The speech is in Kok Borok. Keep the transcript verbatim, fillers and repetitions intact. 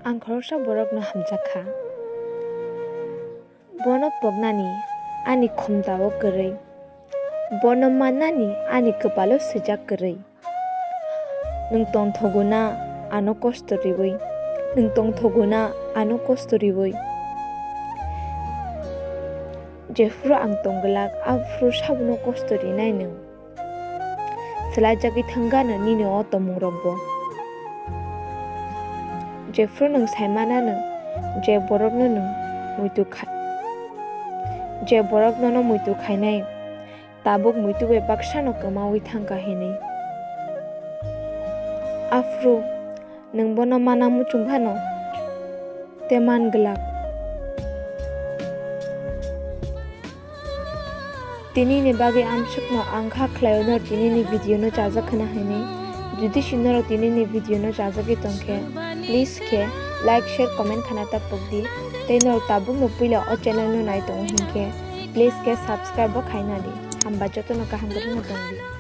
Ang khoroksa borokno hamjak kha. Bono poknani ani khumtao kwrwi, bono mannani ani kwpalo swijak kwrwi. Nwng tongthogo na ano kosto riwi, nwng tongthogo na ano kosto riwi. Jephru ang tongglak, aphru sabono kosto rinai nwng. Swlaijagwi thangano nini o tongmungrokbo. Jephru nwng saimanano je borokno nwng muitu khai-, je borok nono muitu khainai, tabuk muitu bai baksano kwmawi thangkha hinwi. Aphru nwng bono mana muchung phano, tei man glak. Tinini bagwi amsukno ang kha khlaio norok tinini video no chajak khna hinwi. Jodi se norok tinini video no chajagwi tongkhe, please khe like, share, comment khna ta pokdi. Tei norok tabukno puila o channel no nai tongo hinkhe, please khe subscribe bo khaina di. Hamba jotono kaham kwrwngno tongdi.